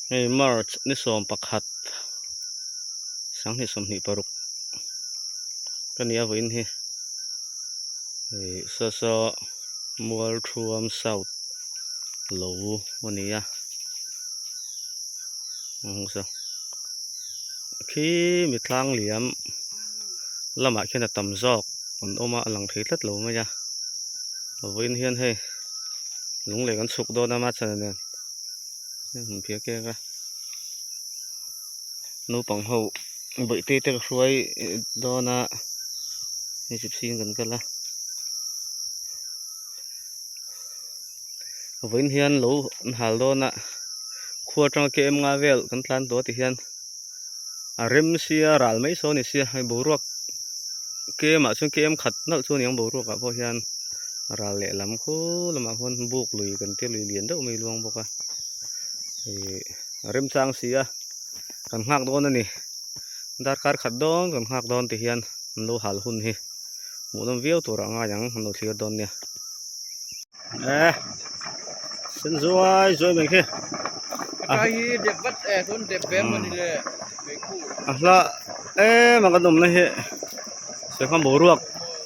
Hei March ni 11 2026 ka nia vawiin hi ih saw saw Mualthuam South lo a ni a khi mi tlang liam lamah khian a tam zawk an awm a a lang thei tlat lo mai a vawiin hian hei lunglei kan chhuk dawn a machana nen hmun phiah kek a naupang ho bawihte te ka hruai dawn a hei gypsy in kan kal a vawiin hian lo an hal dawn a khua atanga km nga vel kan tlan tawh a ti hian a rem sia ral mai sawn a ni sia hei boruak km ah chuan km khat nalh chu a ni ang boruak ah pawh hian. Ral lehlam khu lamah khuan buk lui kan tia lui lian deuh mai luang bawk a ih a remchang si a kan nghak dawn a ni darkar khat dawn kan nghak dawn ti hian an lo hal hun hi hmuhnawm viau tur a ngai ang an lo thlir dawn nia eh sen zuai zuai mai khi a hla em a kan awmna hi sangha boruak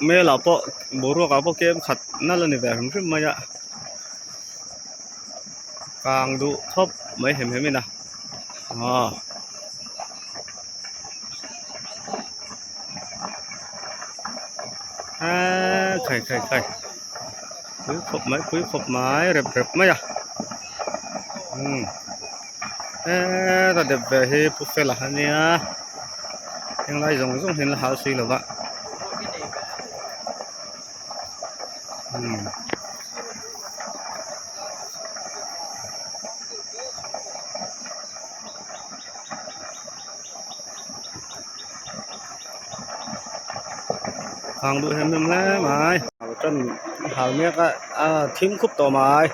Melah pawh boruak ah pawh kem khat nalh a ni ve hrim hrim mai a kang duh khawp mai hem hem in a aw eee khai khai khai pui khawp mai pui khawp mai rep rep mai a umm eee ta dep ve hi pu fela a nia. Henglai zawng zawng hian la hal si lova umm hang duh hem hem hle mai tan hal mek a a thim khup tawh mai.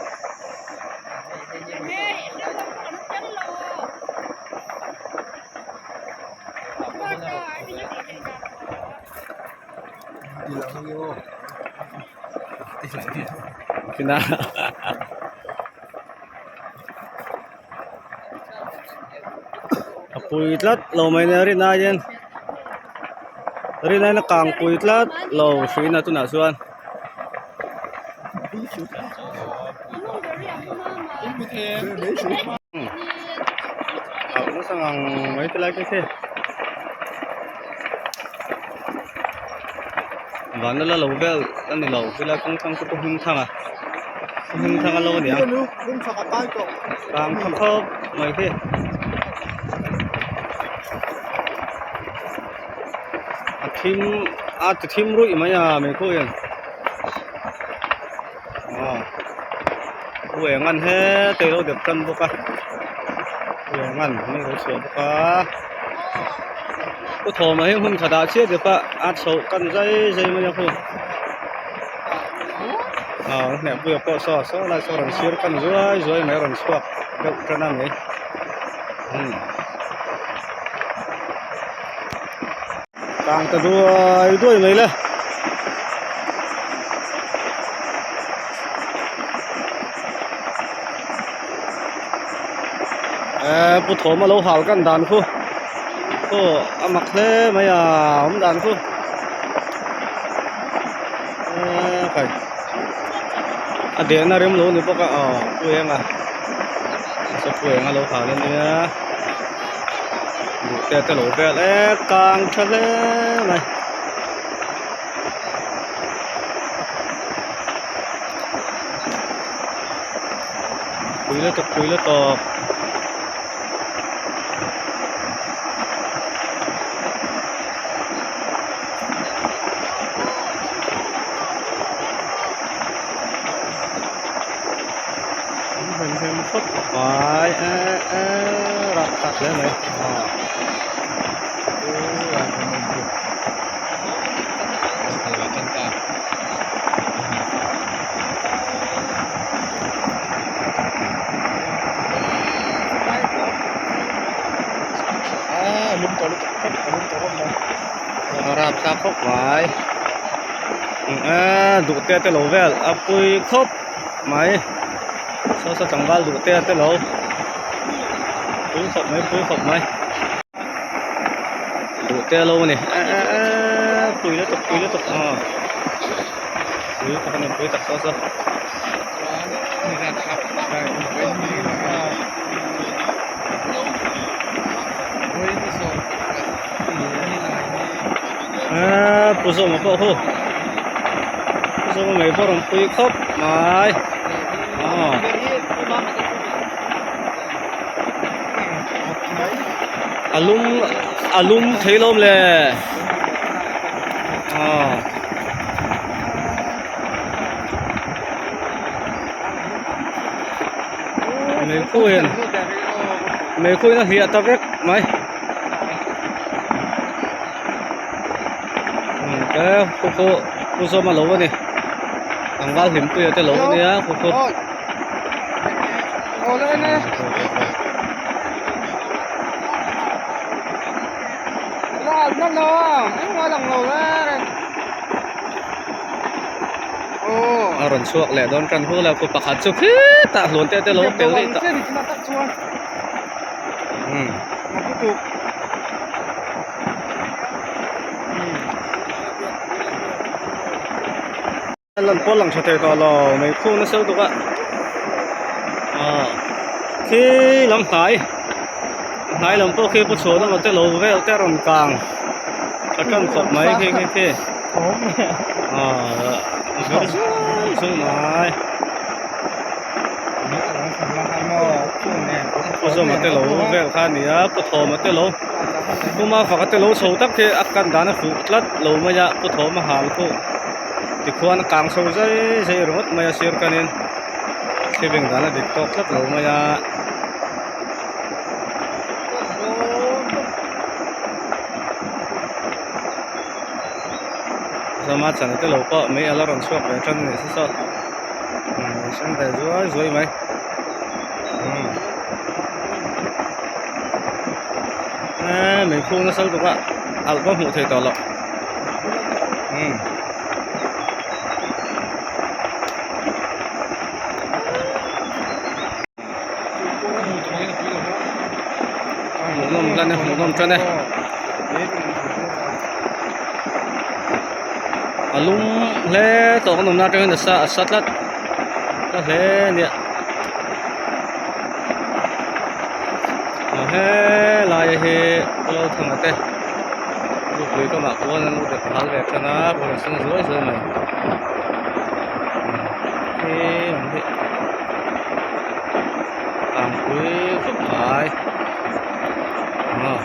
A pui tlat lo mai nia rin aiin rin aiin a kang pui tlat lo hruina tunah chuan. Nasa ngang mai te lai te khi van la lo vel a ni lo chulai kawng thlang chu pu hming thang a pu hming thang a lo a ni ang kang tha khawp mai khi a thim a ti thim ruih mai a mai khaw hian aw u eng an hete lo dep tan bawk a u eng an mi lo chhuah bawk a pu thawma hi hmun khatah chiah dep a a chhoh kan zai zai mai a khu aw hneh puia pawh saw saw lai saw rawn sir kan zuai zuai mai a rawn chhuak deuh tan a ni umm. Kang ta duai duai mai le. Eee pu thawm a lo hal kan dan khu khu a mak hle mai a awm dan khu eee kai a dehna rem lo ni bawk a aw pu eng a nasa pu eng a lo hal a nia. Duh te te lo vel e kang tha hle mai. Pui lutuk pui lutuk. Hem hem khawp mai eh eh rah tak hle mai aw rapthlak khawp mai eh duh te te lo vel a pui khawp mai saw saw tlangval duh te te lo. Pui khawp mai pui khawp mai. Duh te lo a ni eee pui lutuk pui lutuk aw pui lutuk a ni pui tak saw saw. Eee pu zawma pawh hu pu zawma mai pawh rawn pui khawp mai aw. A lum a lum thei lawm le aw meikhu in meikhu in a hliah ta vek mai te khu khu pu zawm a lo a ni tlangval hlimpuia te lo a nia khu khu. A rawn chhuak leh dawn tan hul a khu pakhat chu khitah hlawn te te lo pel daih tawh umm. Lan pawh lang tha thei tawh lo mai khu nasa lutuk a ah khi lam hnai hnai lam pawh khi pu chhuah lamah te lo vel te a rawn kang tha tan khawp mai khi khi khi ah a ver zui zui mai pu zawma te lo vel kha a ni a pu thawma te lo pu mafaka te lo chho tak khi a kan dan a fuh tlat lo mai a pu thawma hal khu. Tikhuan a kang chho zai zai ringawt mai a sir kanin thliveng dan a dik tawk tlat lo mai a. Zama chan te lo pawh mei ala rawn chhuak ve tan a nih saw umm sen ve zuai zuai mai umm eee mei khung nasa lutuk a alh pawh hmuh theih tawh loh. Umm. Hmuhnawm tan e hmuhnawm tan e a lum hle tawh kan awmna atangin a sa a sa tlat ta hle a nia a helai hi Lalthanga te. Lupui kamah khuan an lo dep hal ve tan a rawn sen zuai zuai mai he lam hi tangpui khawp mai aw.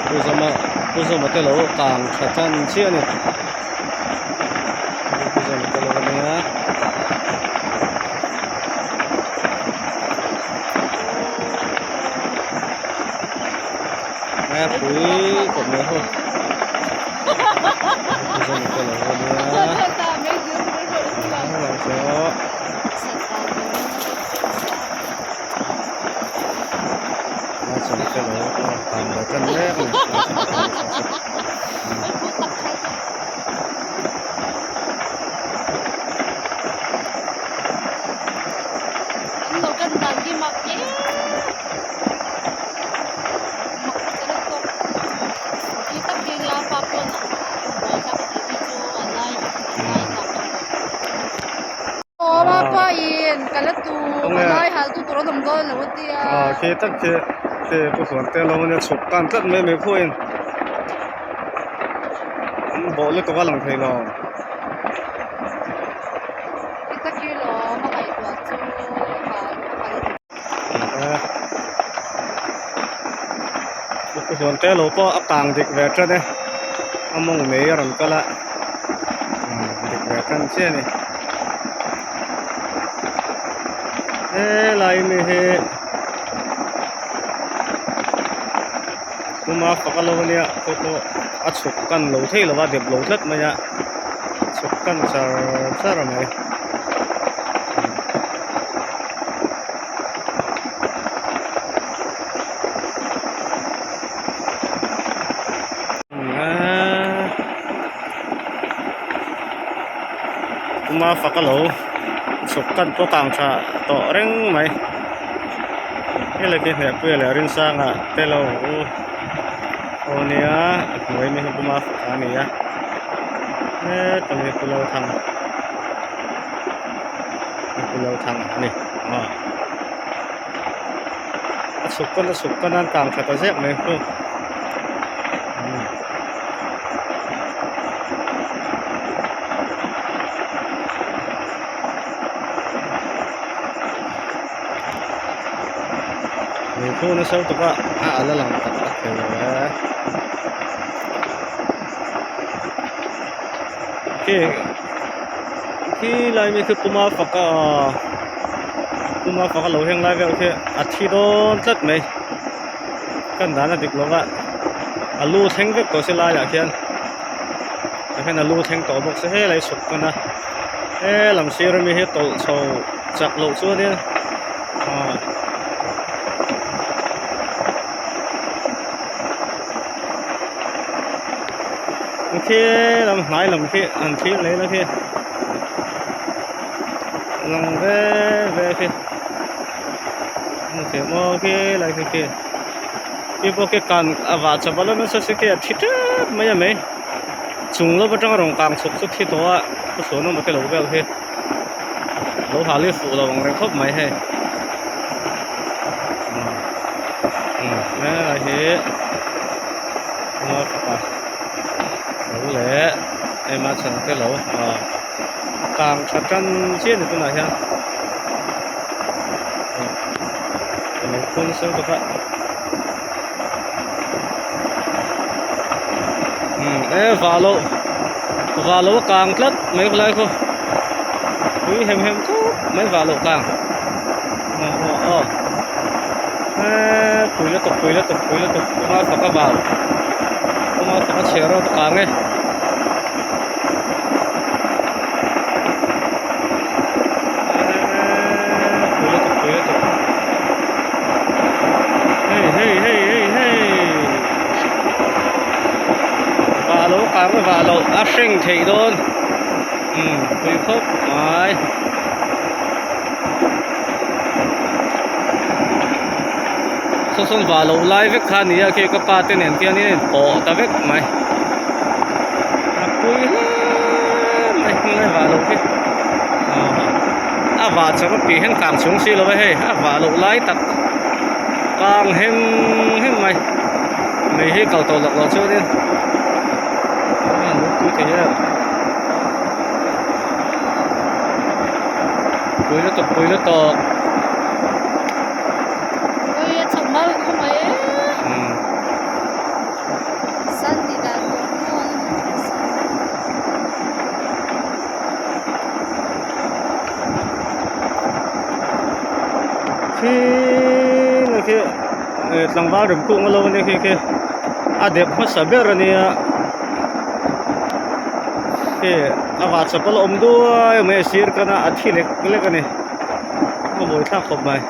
Pu Zawma Pu Zawma te lo kang tha tan chiah a ni Pu Zawma te lo a nia. Pui kawp mai ho Khi tak khi khi pu hluan te lo ania chhuk tan tlat mai mai khuain an bawh lutuk a lang thei lo. Huan te lo pawh a kang dik ve tan e a mawng nei a rawn kal a dik ve tan chiah a ni helai mi hi. Puma fak a lo ania pawh pawh a chhuk kan lo thei lo a dep lo tlat mai a chhuk kan char char mai. Puma fak a lo chhuk kan pawh kang tha tawh reng mai. Hei khi Hnehpuia leh Rinsanga te lo aw nia a hnuai mi hi Puma fak a ni a heta mi hi Pu Lalthanga Pu Lalthanga a ni aw a chhuk pawn a chhuk pawn a kang tha ta zek mai khu. Lungphu nasa lutuk a a ala lang tak tak thei lo e khi khi lai mi khi puma faka aw puma faka lo heng lai vel khi a thi dawn tlat mai kan dan a dik lo va a lu thleng vek tawh se laiah khian tah hian a lu thleng tawh bawk se helai chhuk pawn a helam sir ami hi tawlh chho chak loh chuanin ah khi lam hnai lam khi an thlir leh la khi lang ve ve khi hmu thei maw khi lai khi khi khi pawh khi kan a vah chawp a la nasa si khi a thi tep mai a mai chung lawk atanga rawn kang chhuk chu thi tawh a khawchhuan awm a te lo vel hi lo hal hi fuh lo ang reng khawp mai hei umm helai hi fapa lo leh ema chhan te lo ah a kang tha tan chiah a ni tunah hian lo phun nasa lutuk a umm e vah loh vah loh a kang tlat mai khawlai khaw tui hem hem khawp mai vah loh kang aw aw aw eee pui lutuk pui lutuk pui lutuk kawng a fak a vau kawng a fak a chhiar rawt a kang e. Pui lutuk pui lutuk hei hei hei hei hei vah lo kang a vah loh a hring theih dawn umm pui khawp mai saw sawn vah loh lai vek kha a ni a khi ka pa te nen khian in pawh ta vek mai a pui hle mai heng vah loh hi a vah chak a tih hian kang chhung si lo a hei a vah loh lai tak kang hem hem mai mei hi kal tawh lawk loh chuanin a lo pui thei em pui lutuk pui lutuk. Ui a chhawm mal khaw mai e. Sandy dan tur maw Khi lai khi tlangval rem kung alo ania khi khi a dep hmasa ber ania khi a vah chawp a la awm duai mai a sir kana a thi lek lek ani a mawi thlak khawp mai.